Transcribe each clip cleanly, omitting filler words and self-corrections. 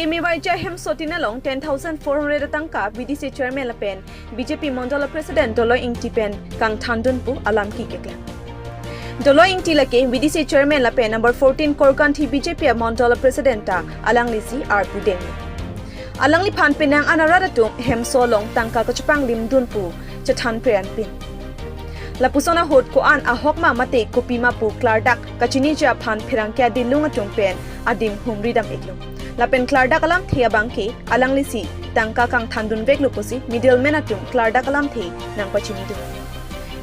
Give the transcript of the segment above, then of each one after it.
PMAY cha hem sotina long 10,400 tangka VDC chairman la pen BJP mandala president Doloi Ingti pen kang thandun pu alam ki kekla. Doloi Ingti lake VDC chairman la pen number 14 Korkanthi BJP mandala president ta alang lisi R Pudeng. Alang li phan penang anarada tum hem so long tangka kachpang lim dun pu chathan prean pin. Lapusona hot ko an ahok ma mate kopi ma pu klardak kachini ja phan phirang kya dilunga tum pen adim humri dam eklum. Lapen klarda kalam thia bangke alang lisi tangka kang thandun vek lupusi middleman atum klarda kalam the nang pachini du.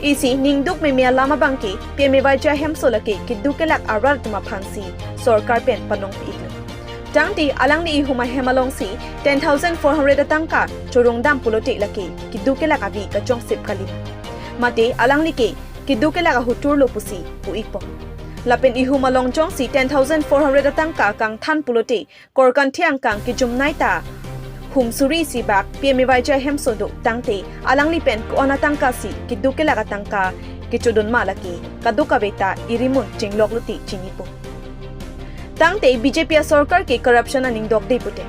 Isi ningduk me mia lama bangke PMAY ja hem solake kidukelak arar tuma phansi sarkar pen panong pi iklum. Tangti alang ni ihuma hemalong si 10,400 tangka chorong dam pulote lake kidukelak avi kachong sip kalim. Mate alang like kidukelak hutur lupusi pu ikpo. Lapen ihu malong jong si 10,400 tangka kang than pulote korkan thiang kang ki jumnai ta humsuri si bak PMAY ja hem sodo tangte alang li pen ko ona tangka si ki dukela ka tangka ki chodon ma laki kaduka beta irimun chinglok luti chinipo. Tangte BJP sarkar ke corruption aning dok dei pute.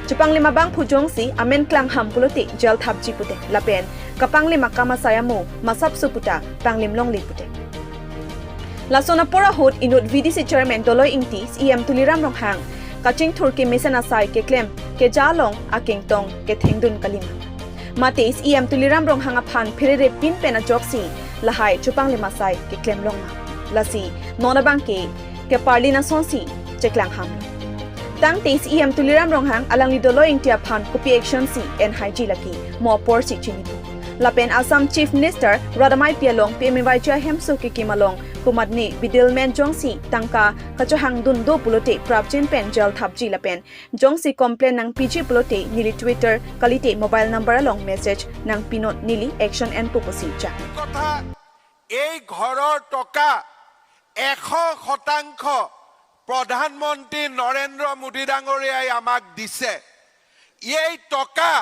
Chupang lima bang phujong si amen klang ham pulote jal thapji pute lapen kapang lima kama sayamu masap suputa panglim long li pute. Lasona pora hot inut VDC chairman Doloi Ingti CM Tuliram Ronghang kaching thurke mesana sai ke claim ke jalong akeng tong ke thengdun kalima. Mate CM Tuliram Ronghang phan phirere pin pena joksi lahai chupang lima sai ke claim long ma. Lasi nona bang ke ke parlina sonsi cheklang ham. Tang te CM Tuliram Ronghang alang li Doloi Ingti phan kopi action si en haiji laki mo por si chinipu. Lapen Assam Chief Minister Radamai Pialong PMAY ja hemso ke kimalong kumadni middleman jongsi tangka kachohang dun do pulote prabjin pen jal thapji lapen jongsi complain nang PG pulote nili Twitter kalite mobile number along message nang pinot nili action and puposi cha. কথা এই ঘৰৰ টকা 100% প্ৰধানমন্ত্ৰী নৰেন্দ্ৰ মোদী ডাঙৰীয়াই আমাক দিছে। এই টকা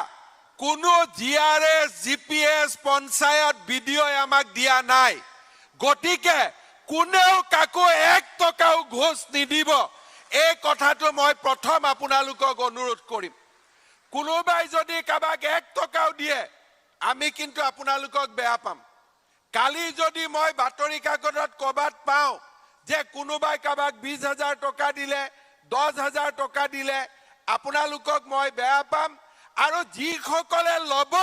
কোনো G R S, G P S, panchayat, B D অ'ই আমাক দিয়া নাই। গতিকে কোনেও কাকো এক টকাও ঘোচ নিদিব। এই কথাটো মই প্ৰথম আপোনালোকক অনুৰোধ কৰিম। কোনোবাই যদি কাৰোবাক এক টকাও দিয়ে, আমি কিন্তু আপোনালোকক বেয়া পাম। কালি যদি মই বাতৰি কাকতত ক'ৰবাত পাওঁ যে কোনোবাই কাৰোবাক 20,000 টকা দিলে, 10,000 টকা দিলে, আপোনালোকক মই বেয়া পাম আৰু যিসকলে ল'ব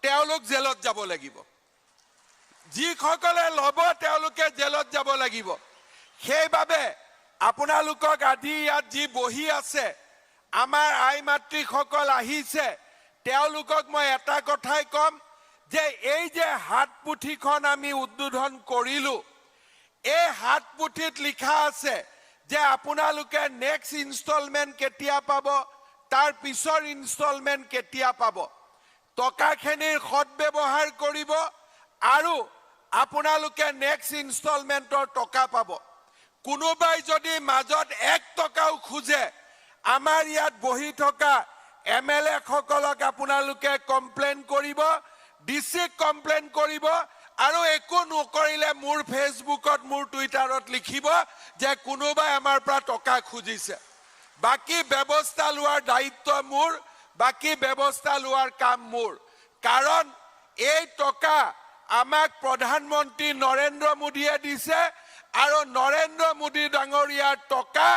তেওঁলোক জেলত যাব লাগিব। যিসকলে ল'ব তেওঁলোকে জেলত যাব লাগিব। সেইবাবে আপোনালোকক আজি ইয়াত যি বহি আছে, আমাৰ আই মাতৃসকল আহিছে, তেওঁলোকক মই এটা কথাই ক'ম যে এই যে হাত পুথিখন আমি উদ্বোধন কৰিলো, এই হাত পুথিত লিখা আছে যে আপোনালোকে নেক্সট ইনষ্টলমেণ্ট কেতিয়া পাব, তাৰ পিছৰ ইনষ্টলমেণ্ট কেতিয়া পাব। টকাখিনিৰ সদব্যৱহাৰ কৰিব আৰু আপোনালোকে নেক্সট ইনষ্টলমেণ্টৰ টকা পাব। কোনোবাই যদি মাজত এক টকাও খোজে, আমাৰ ইয়াত বহি থকা এম এল এসকলক আপোনালোকে কমপ্লেইন কৰিব, ডি চিক কমপ্লেইন কৰিব আৰু একো নকৰিলে মোৰ ফেচবুকত, মোৰ টুইটাৰত লিখিব যে কোনোবাই আমাৰ পৰা টকা খুজিছে। বাকী ব্যৱস্থা লোৱাৰ দায়িত্ব মোৰ, বাকী ব্যৱস্থা লোৱাৰ কাম মোৰ। কাৰণ এই টকা আমাক প্ৰধানমন্ত্ৰী নৰেন্দ্ৰ মোদীয়ে দিছে আৰু নৰেন্দ্ৰ মোদী ডাঙৰীয়াৰ টকা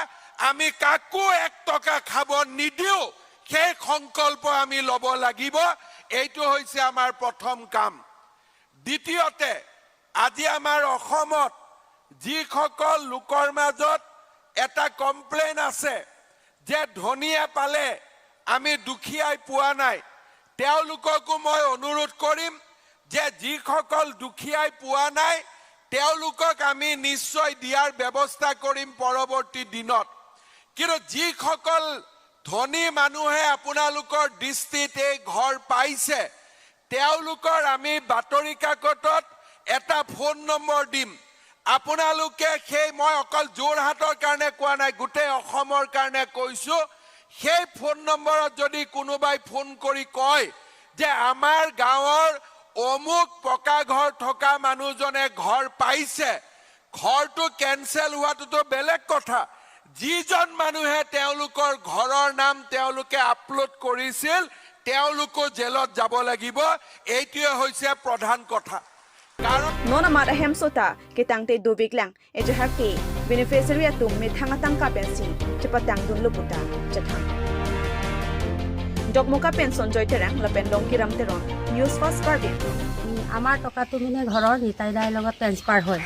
আমি কাকো এক টকা খাব নিদিওঁ, সেই সংকল্প আমি ল'ব লাগিব। এইটো হৈছে আমাৰ প্ৰথম কাম। দ্বিতীয়তে, আজি আমাৰ অসমত যিসকল লোকৰ মাজত এটা কমপ্লেইন আছে যে ধনীয়ে পালে, আমি দুখীয়াই পোৱা নাই, তেওঁলোককো মই অনুৰোধ কৰিম যে যিসকল দুখীয়াই পোৱা নাই, তেওঁলোকক আমি নিশ্চয় দিয়াৰ ব্যৱস্থা কৰিম পৰৱৰ্তী দিনত। কিন্তু যিসকল ধনী মানুহে আপোনালোকৰ দৃষ্টিত এই ঘৰ পাইছে, তেওঁলোকৰ আমি বাতৰি কাকতত এটা ফোন নম্বৰ দিম। আপোনালোকে সেই, মই অকল যোৰহাটৰ কাৰণে কোৱা নাই, গোটেই অসমৰ কাৰণে কৈছো, সেই ফোন নম্বৰত যদি কোনোবাই ফোন কৰি কয় যে আমাৰ গাঁৱৰ অমুক পকা ঘৰ থকা মানুহজনে ঘৰ পাইছে, ঘৰটো কেঞ্চেল হোৱাটোতো বেলেগ কথা। যিজন মানুহে তেওঁলোকৰ ঘৰৰ নাম তেওঁলোকে আপলোড কৰিছিল, তেওঁলোকো জেলত যাব লাগিব। এইটোৱে হৈছে প্ৰধান কথা, কাৰণ Nona mat ahem sota ke tangte dovik lang ejahar ke beneficiary atum me thanga tangka pensi chepatang dun luputa chathang. Dogmoka pen Sanjay Terang lapen Longkiram Teron, News First Karbi. আমাৰ টকাটো মানে ঘৰৰ নিতাই দাইৰ লগত ট্ৰেন্সফাৰ হয়।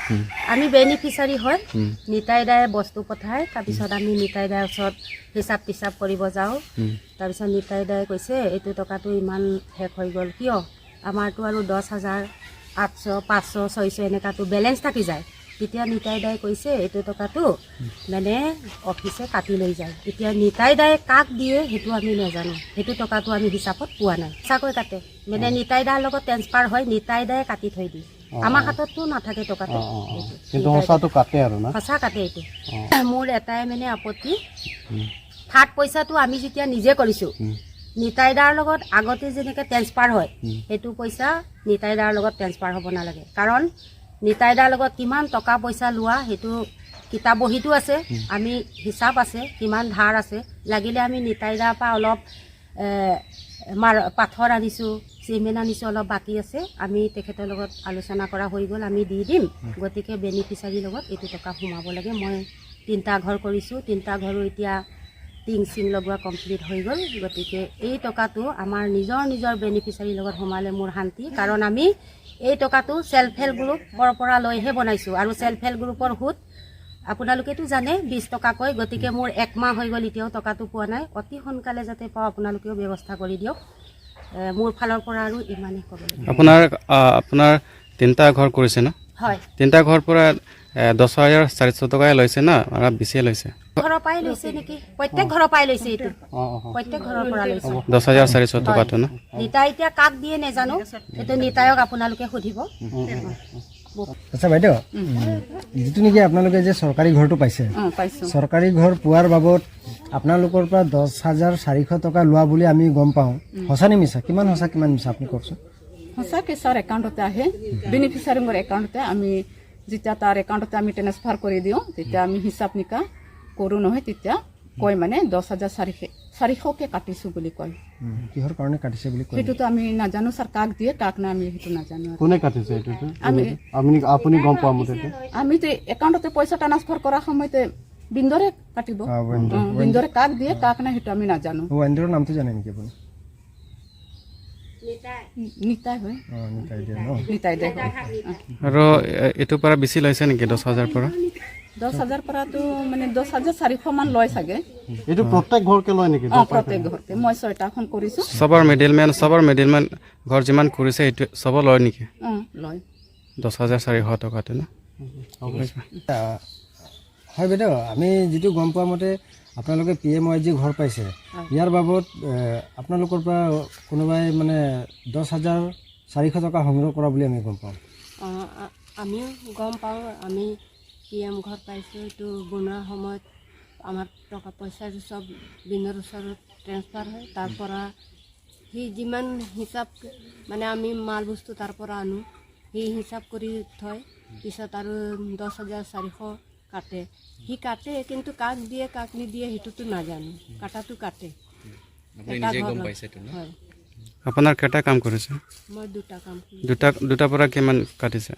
আমি beneficiary হয়। নিতাই দায়ে বস্তু পঠায়, তাৰপিছত আমি নিতাই দাইৰ ওচৰত হিচাপ টিচাপ কৰিব যাওঁ। তাৰপিছত নিতাই দায়ে কৈছে, এইটো টকাটো ইমান শেষ হৈ গ'ল কিয়? আমাৰতো আৰু 10,800, 500, 600 এনেকুৱাটো বেলেঞ্চ থাকি যায়। তেতিয়া নিতাই দাই কৈছে, এইটো টকাটো মানে অফিচে কাটি লৈ যায়। এতিয়া নিতাই দায়ে কাক দিয়ে সেইটো আমি নাজানো। সেইটো টকাটো আমি হিচাপত পোৱা নাই। সঁচাকৈ কাটে, মানে নিতাই দাৰ লগত ট্ৰেন্সফাৰ হয়, নিতাই দায়ে কাটি থৈ দিয়ে। আমাৰ হাতততো নাথাকে টকাটো। সেইটো। কিন্তু সঁচাটো কাটে আৰু না? সঁচা কাটে এইটো। মোৰ এটাই মানে আপত্তি, থাৰ্ড পইচাটো আমি যেতিয়া নিজে কৰিছোঁ, নিতাই দাৰ লগত আগতে যেনেকৈ ট্ৰেন্সফাৰ হয়, সেইটো পইচা নিতাই দাৰ লগত ট্ৰেন্সফাৰ হ'ব নালাগে। কাৰণ নিতাই দাৰ লগত কিমান টকা পইচা লোৱা সেইটো কিতাপ বহীতো আছে, আমি হিচাপ আছে, কিমান ধাৰ আছে। লাগিলে আমি নিতাই দাৰ পৰা অলপ মাৰ পাথৰ আনিছোঁ, চিমেণ্ট আনিছোঁ, অলপ বাকী আছে। আমি তেখেতৰ লগত আলোচনা কৰা হৈ গ'ল, আমি দি দিম। গতিকে বেনিফিচাৰীৰ লগত এইটো টকা সোমাব লাগে। মই তিনিটা ঘৰ কৰিছোঁ, তিনিটা ঘৰো এতিয়া টিং চিং লগোৱা কমপ্লিট হৈ গ'ল। গতিকে এই টকাটো আমাৰ নিজৰ নিজৰ বেনিফিচাৰীৰ লগত সোমালে মোৰ শান্তি। কাৰণ আমি এই টকাটো চেল্ফ হেল্প গ্ৰুপৰ পৰা লৈহে বনাইছোঁ আৰু চেল্ফ হেল্প গ্ৰুপৰ সুত আপোনালোকেতো জানে 20 টকাকৈ। গতিকে মোৰ এক মাহ হৈ গ'ল, এতিয়াও টকাটো পোৱা নাই। অতি সোনকালে যাতে পাওঁ, আপোনালোকেও ব্যৱস্থা কৰি দিয়ক। মোৰ ফালৰ পৰা আৰু ইমানেই ক'ব লাগিব। আপোনাৰ তিনিটা ঘৰ কৰিছে ন? হয়। তিনিটা ঘৰ পৰা 10,400 টকাই লৈছে না আৰু বেছিয়ে লৈছে? ঘৰৰ পৰাই লৈছে নেকি? প্ৰত্যেক ঘৰৰ পৰাই লৈছে এইটো। প্ৰত্যেক ঘৰৰ পৰা লৈছে। 10,400 টকাটো ন? নিতাই এতিয়া কাক দিয়ে নেজানো, এইটো নিতায়ক আপোনালোকে সুধিব। আচ্ছা বাইদেউ, যিটো নেকি আপোনালোকে যে চৰকাৰী ঘৰটো পাইছে, পাইছোঁ। চৰকাৰী ঘৰ পোৱাৰ বাবদ আপোনালোকৰ পৰা 10,400 টকা লোৱা বুলি আমি গম পাওঁ। সঁচা নে মিছা? কিমান সঁচা, কিমান মিছা, আপুনি কওকচোন। সঁচাকৈ ছাৰ, একাউণ্টতে আহে, বেনিফিচাৰীৰ একাউণ্টতে। আমি যেতিয়া তাৰ একাউণ্টতে আমি ট্ৰেন্সফাৰ কৰি দিওঁ, তেতিয়া আমি হিচাপ নিকা কৰোঁ নহয়, তেতিয়া কয় মানে 10,400কে কাটিছোঁ বুলি কয়। কিহৰ কাৰণে কাটিছে বুলি কয়? সেইটোতো আমি নাজানো ছাৰ, কাক দিয়ে কাক না আমি সেইটো নাজানো আৰু। কোনে কাটিছে এইটোতো? আমি আপুনি গম পোৱা মতে? আমিতো একাউণ্টতে পইচা ট্ৰান্সফাৰ কৰাৰ সময়তে বিন্দৰে কাটিব। ৱেণ্ডৰ। বিন্দৰে কাক দিয়ে কাক নাই সেইটো আমি নাজানো। ৱেণ্ডৰৰ নামটো জানে নেকি আপুনি? নিতাই হয়। অঁ, নিতাই দিয়ে ন? নিতাই দে হয়। আৰু এইটোৰ পৰা বেছি লৈছে নেকি, 10,000 পৰা? 10,000 পৰাতো মানে 10,400 মান লয় চাগে। এইটো প্ৰত্যেক ঘৰকে লয় নেকি? অঁ, প্ৰত্যেক ঘৰতে। মই ছয়টাখন কৰিছোঁ। চবৰ মিডিলমেন ঘৰ যিমান কৰিছে, সেইটো চবৰ লয় নেকি? অঁ, লয়। 10,400 টকাটো ন? হয় বাইদেউ, আমি যিটো গম পোৱা মতে আপোনালোকে পি এম ৱাই যি ঘৰ পাইছে, ইয়াৰ বাবদ আপোনালোকৰ পৰা কোনোবাই মানে 10,400 টকা সংগ্ৰহ কৰা বুলি আমি গম পাওঁ। অঁ, আমিও গম পাওঁ। আমি পি এম ঘৰ পাইছোঁ। এইটো বনোৱাৰ সময়ত আমাৰ টকা পইচাটো চব বিনৰ ওচৰত ট্ৰেন্সফাৰ হয়। তাৰ পৰা সি যিমান হিচাপ, মানে আমি মাল বস্তু তাৰ পৰা আনো, সি হিচাপ কৰি থয়। পিছত আৰু 10,400 কাটে। সি কাটে, কিন্তু কাক দিয়ে কাক নিদিয়ে সেইটোতো নাজানো। কাটাটো কাটে। এটা ঘৰ হয়। আপোনাৰ কেইটা কাম কৰিছে? মই দুটা কাম কৰিছোঁ। দুটা পৰা কিমান কাটিছে?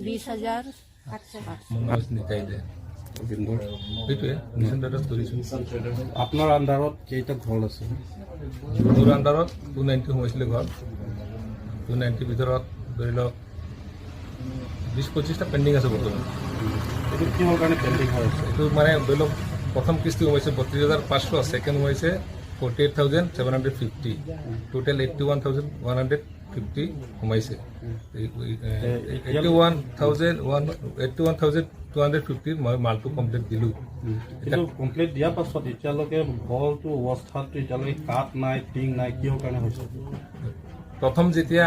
20,800। মনোজ নিতাই দে, সেইটোৱে মিছন ট্ৰেডাৰ্ছ কৰিছোঁ। আপোনাৰ আণ্ডাৰত কেইটা ঘৰ আছে? মোৰ আণ্ডাৰত 290 সোমাইছিলে ঘৰ। 290ৰ ভিতৰত ধৰি লওক 20-25টা পেণ্ডিং আছে বৰ্তমান। এইটো কিহৰ কাৰণে পেণ্ডিং হৈ আছে? এইটো মানে ধৰি লওক প্ৰথম কিস্তি সোমাইছে 32,500, ছেকেণ্ড সোমাইছে 48,750, total 81,150 সোমাইছে। 81,250 মই মালটো কমপ্লিট দিলোঁ। কিন্তু কমপ্লিট দিয়াৰ পাছত এতিয়ালৈকে ঘৰটো অৱস্থাটো এতিয়ালৈকে কাঠ নাই, টিং নাই, কিহৰ কাৰণে হৈছে? প্ৰথম যেতিয়া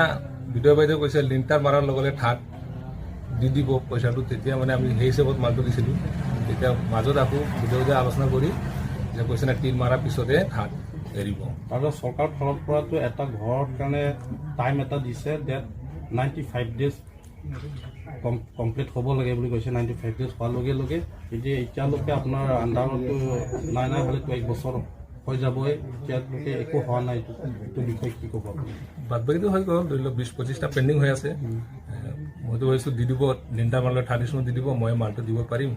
বিডিঅ' বাইদেউ কৈছে লিণ্টাৰ মাৰাৰ লগে লগে ঠাক দি দিব পইচাটো, তেতিয়া মানে আমি সেই হিচাপত মালটো দিছিলোঁ। তেতিয়া মাজত আকৌ বিডিঅ' বাইদেৱে আলোচনা কৰি যে কৈছে না, টিন মাৰাৰ পিছতহে ঠাক এৰিব। তাৰপিছত চৰকাৰৰ ফালৰ পৰাতো এটা ঘৰৰ কাৰণে টাইম এটা দিছে ডেট 95 ডেজ। কমপ্লিট হ'ব লাগে বুলি কৈছে। 95 ডেজ হোৱাৰ লগে লগে এতিয়া এতিয়ালৈকে আপোনাৰ আণ্ডাৰতো নাই নাই হ'লেতো এক বছৰ হৈ যাবই, এতিয়ালৈকে একো হোৱা নাই। এইটো বিষয়ে কি ক'ব আপুনি? বাদ বাকীটো হৈ গ'ল, ধৰি লওক 20-25টা পেণ্ডিং হৈ আছে। মইতো ভাবিছোঁ দি দিব, লিণ্টাৰ মাৰিলে থাৰ্ড দি দিব, মই মালটো দিব পাৰিম।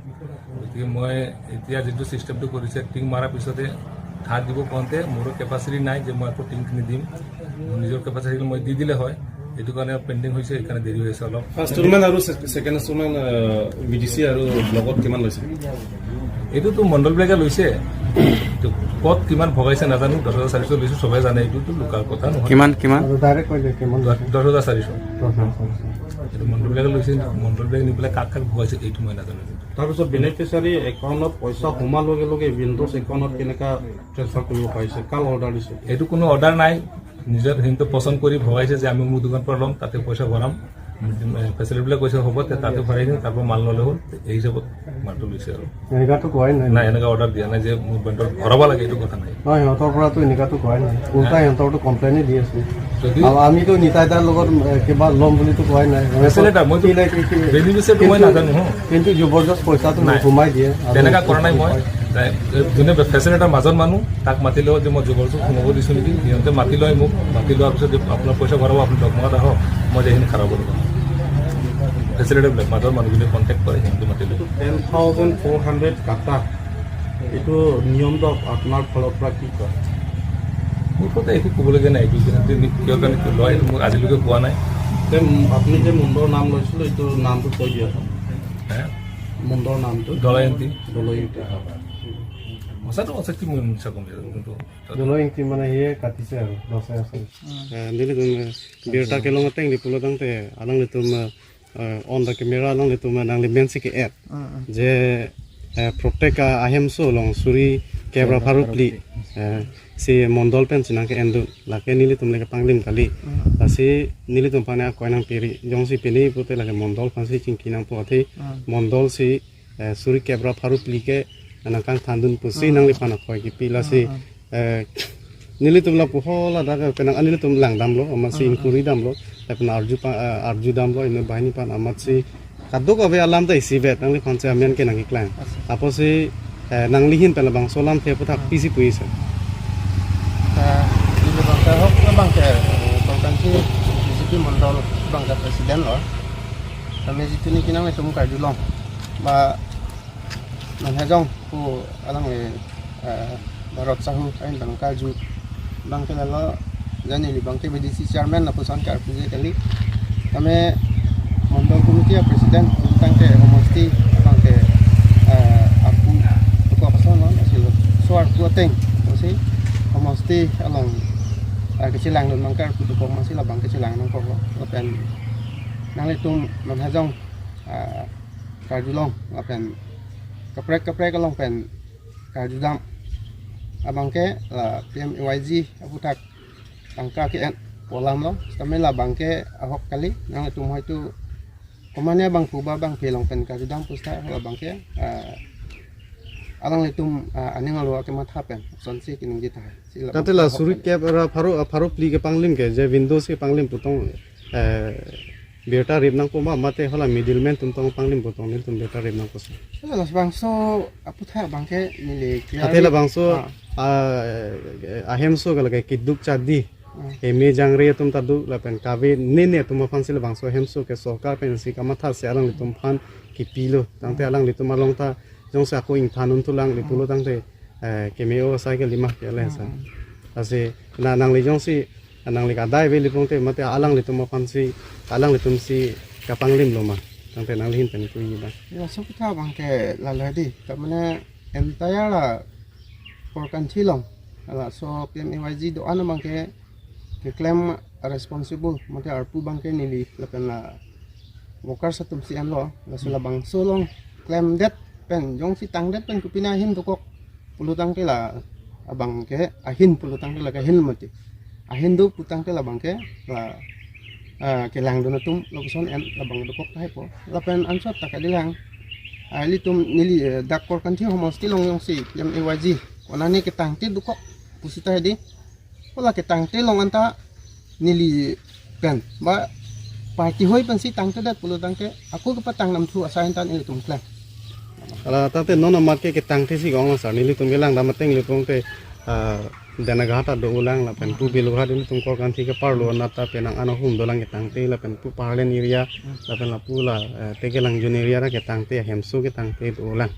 গতিকে মই এতিয়া যিটো চিষ্টেমটো কৰিছে, টিং মৰাৰ পিছতে থাৰ্ড দিব কওঁতে মোৰো কেপাচিটি নাই যে মই আকৌ টিংখিনি দিম। মোৰ নিজৰ কেপাচিটি মই দি দিলে হয়, সেইটো কাৰণে পেণ্ডিং হৈছে, সেইকাৰণে দেৰি হৈ আছে অলপ। ফাৰ্ষ্ট ইনষ্টলমেণ্ট আৰু ছেকেণ্ড ইনষ্টলমেণ্ট BDC আৰু ব্লকত কিমান লৈছে? এইটোতো মণ্ডলবিলাকে লৈছে, ক'ত কিমান ভগাইছে নাজানো। 10,400 লৈছোঁ, চবেই জানে, এইটোতো লোকাৰ কথা নহয়। কিমান কিমান? 10,400। এইটো মণ্ডলবিলাকে লৈছে, মণ্ডলবিলাকে নি পেলাই কাক কাক ভগাইছে এইটো মই নাজানো। তাৰপিছত বেনিফিচিয়াৰী একাউণ্টত পইচা সোমোৱাৰ লগে লগে উইণ্ড'জ একাউণ্টত কেনেকুৱা ট্ৰেন্সফাৰ কৰিব পাৰিছে? কাল অৰ্ডাৰ দিছে? এইটো কোনো অৰ্ডাৰ নাই, নিজৰ সিহঁতে পচন্দ কৰি ভগাইছে যে আমি মোৰ দোকানৰ পৰা ল'ম, তাতে পইচা ভৰাম। ফেচিলিটিবিলাক কৈছে হ'ব, তাতে ভৰাই দিম, তাৰপৰা মাল ল'লে হ'ল। এই হিচাপত মালটো লৈছে আৰু এনেকুৱাতো কোৱাই নাই। নাই, এনেকুৱা অৰ্ডাৰ দিয়া নাই যে মোৰ বেণ্ডত ভৰাব লাগে, এইটো কথা নাই। নহয়, সিহঁতৰ পৰাতো এনেকুৱাতো কোৱাই নাই, উল্টা সিহঁতৰতো কমপ্লেইনে দি আছে। যদি আৰু আমিতো নিতাই দাৰ লগত কিবা ল'ম বুলিতো কোৱাই নাই। ফেচিলিটাৰ মইতো বেনিফিচিয়াৰীটো মই নাজানো। কিন্তু জবৰদস্ত পইচাটো সোমাই দিয়ে। তেনেকুৱা কৰা নাই মই। যোনে ফেচিলিটাৰ মাজত মানুহ তাক মাতি লওঁ যে মই জবৰদস্ত সোমাব দিছোঁ নেকি, সিহঁতে মাতি লয় মোক। মাতি লোৱাৰ পিছত আপোনাৰ পইচা ভৰাব, আপুনি দৰমহাত আহক, মই এইখিনি খাৰাব লগা। ফেচিলিটিবিলাক মাজৰ মানুহখিনি কণ্টেক্ট কৰে, সিহঁতে মাতি লয়। 10,400 কাটা, এইটো নিয়মটো আপোনাৰ ফালৰ পৰা কি কয়? মোৰ কথা একো ক'বলগীয়া নাই। এইটো কিয় কাৰণে লয় এইটো মোক আজিলৈকে কোৱা নাই। আপুনি যে মুণ্ডৰ নাম লৈছিলোঁ, এইটো নামটো কৈ দিয়ক। মুণ্ডৰ নামটো? দলয়ন্তী। দলয়ন্তী। সঁচাটো সঁচা কি মই মিছা ক'ম? কিন্তু দলয়ন্তী মানে সিয়ে কাটিছে আৰু 10,400। দিলি তুমি বিৰতা kelong teng li pulo dang te alang li tum on the camera alang li tum nang li men si ke app je protect ahem so long suri camera pharu pli si mondol pen sinang ke endu la ke nili tum le ke panglim kali la si nili tum pane koi nang piri jong si pini pute la ke mondol phan si ching kinang po the mondol si suri camera pharu pli ke nang kang thandun pu si nang li phana koi ki pi la si nili tum la puhola da ke penang anili tum lang dam lo ama si inkuri dam lo ta pen arju pa arju dam lo ino bahini pan amat si kaddo ko be alam ta isi bet nang li phon che amen ke nang ki climb apo si nang li hin pe la bang solam the puthak pisi pui se ta ile bang ta hok bang ke konkan si BJP mondol bang ka president lo আমি যিটো নেকি nang tum ka julong ba manhajong ku alang Bharat Sahu ain bang ka ju bang ke lalo jani li bang ke BDC chairman na pusan kar puje kali আমি mondol committee president tang ke homosti bang ke apu ko pasan non asil soar ku teng si homosti along ke chilang don bang kar pu ko masila bang ke chilang nang ko pen nang le tum manhajong karjulong pen kaprek kaprek along pen karjudam abangke la PMAYG aputak tangka ke polam lo tamela bangke ahok kali nang tum hoitu komane bang puba bang pelong pen karjudam pusta la bangke alang le tum aning alo ke matha pen sonsi kining jita tate la suri cap ra pharu pharu pli ke panglim ke je windows ke panglim putong beta rib nang ko ma mate hola middleman tum tong panglim putong nil tum beta rib nang ko la bangso aputha bangke nile tate la bangso ahem so gala ke kiduk chadi eme jangre tum tadu la pen kabe ne ne tum phan sila bangso hem so ke sarkar pen si kamatha se alang le tum phan ki pilo tangte alang le tum along ta jong sa ko ing thanun tulang le pulo tangte ke me o cycle lima ke le sa ase na nang le jong si nang le ka dai ve le pong te mate alang le tum phan si alang le tum si ka panglim lo ma tangte nang le hin pen ku yi ba ya so kutha bangke la la di ta mane entire la for country long ala so PMAYG do ana bangke ke claim responsible mate arpu bangke nili la pen la worker sa tum si an lo la sula bang so long claim that pen jong si tang that pen kupina hin to kok pulutang ke la abang ke ahin pulutang ke la ke hin mate ahin du putang ke la bangke la ke lang do na tum lokason en la bang do kok tai po la pen answer ta ka dilang ali tum nili dak kor kanthi homosti long yong si PMAYG onani ke tang ti du kok pusita di pola ke tang ti long anta nili pen ba party হৈ pensi tangte dat pulo tangte aku ke patang nam thu asain tan ili tum klem ala tangte non marke ke tangte si gong sar nili tum gelang dam teng lipong te danaghata do ulang la pen pu bilugha din tum kor kanthi ke parlo na ta penang ano hum dolang ke tangte la pen pu parlen area la pen la pu la te gelang jun area ra ke tangte hemsu ke tangte do ulang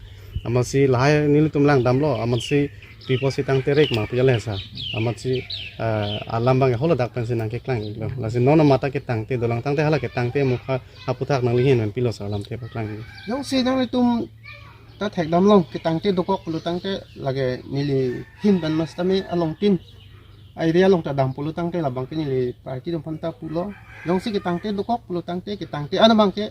amasi lahai nili tum lang damlo amasi pipo si tangte rek ma pu jale sa amasi alam bang hola dak pen sinang ke klang la si non mata ke tangte dolang tangte hala ke tangte mukha aputhak nang lihin men pilo sa lam the pa klang yong si nang tum ta thek dam long ke tangte dokok pulo tangte lage nili hin ban mas tame along tin area long ta dam pulo tangte la bang ke nili party dom phanta pulo yong si ke tangte dokok pulo tangte ke tangte ana bang ke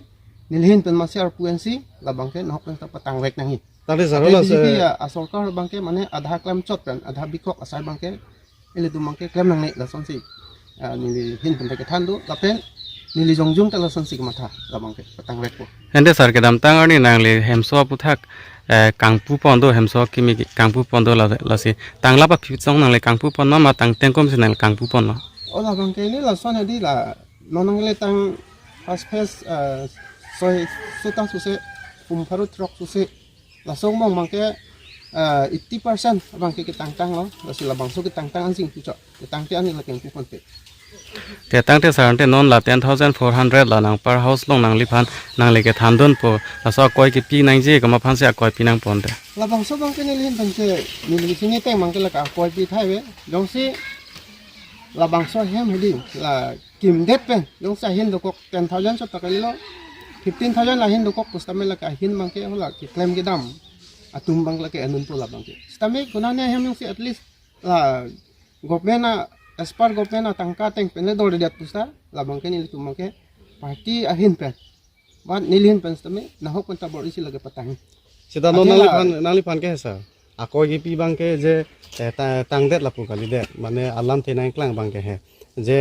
nili hin ban mas ar puensi la bang ke nok ta patang rek nangi tangte sarola se sarkar bang ke mane adha klem chot pen adha bikok asai bang ke ile tu bang ke klem nang nei la son si nili hin ban ke than du la pen nili jongjung ta la son si matha la bang ke patang rek po hende sar ke dam tang ani nang le hemso puthak kangpu pondo hemso kimi kangpu pondo la la si tangla pa phit song nang le kangpu pon ma tang tengkom si nang kangpu pon no ola bang ke ni la son hedi la nonang le tang first phase soi sota suse pum pharu trok suse la song mong bang ke 80% bang ke tang tang lo la si la bang so ke tang tang an sing tu cho ke tang te ani la kangpu pon te te tangte sarante non la 10,400 la nang per house long nang liphan nang le ke thandon po la so koi ke pi nang je kama phan se koi pi nang pon te la bang so bang ke ni lin phan se ni li sing teng bang ke la ka koi pi thai we jong si la bang so hem hedi la kim det pen jong sa hin do kok 10,000 so takali lo 15,000 la hin do kok pustame la ka hin bang ke hola ki claim ke dam atum bang la ke anun to la bang ke stame kunane hem jong si at least la government as per government tangka teng pen le dor det pusta la bang ke ni tu bang ke party ahin pen ba nilin pen stame na hok ta bor isi lage patang sida non nali phan ke sa akoi gi pi bang ke je tang det la pu kali det mane alam the nang klang bang ke he je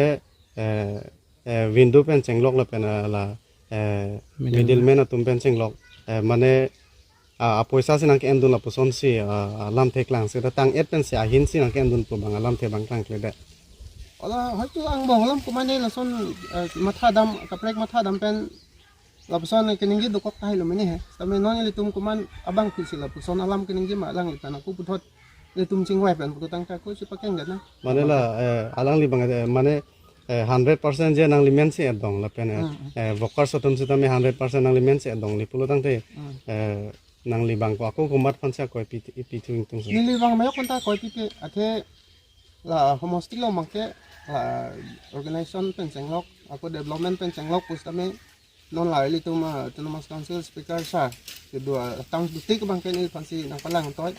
window pen chenglok la pen la middle man atum pen chenglok mane a poisa sinang ke endun la puson si alam the klang sida tang et pen si ahin si nang ke endun pu bang alam the bang klang kle det ola hoitu ang bonglam kumane la son matha dam kaprek matha dam pen la puson keningi dokok tai lo mene he stame non li tum kuman abang khisi la puson alam keningi ma lang li tana ku puthot li tum chingwai pen putang ta ku si pakeng na mane la alang li bang mane 100% je nang li men si adong la pen worker sotum si tame 100% nang li men si adong li pulo tang te nang li bang ko aku kumat phan sa koi pi pi thing tung ni li bang ma kon ta koi pi pi athe la homostik lo mangke la organization pen chenglok aku development pen chenglok pustame non la li tum autonomous council speaker sa ke dua tang dutik bang ke ni phansi nang palang toy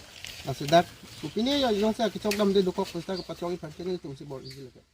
la sedak kupini ya yong sa ki chok dam de dokok pusta ka pachok i phan ke ni tum si bor izile.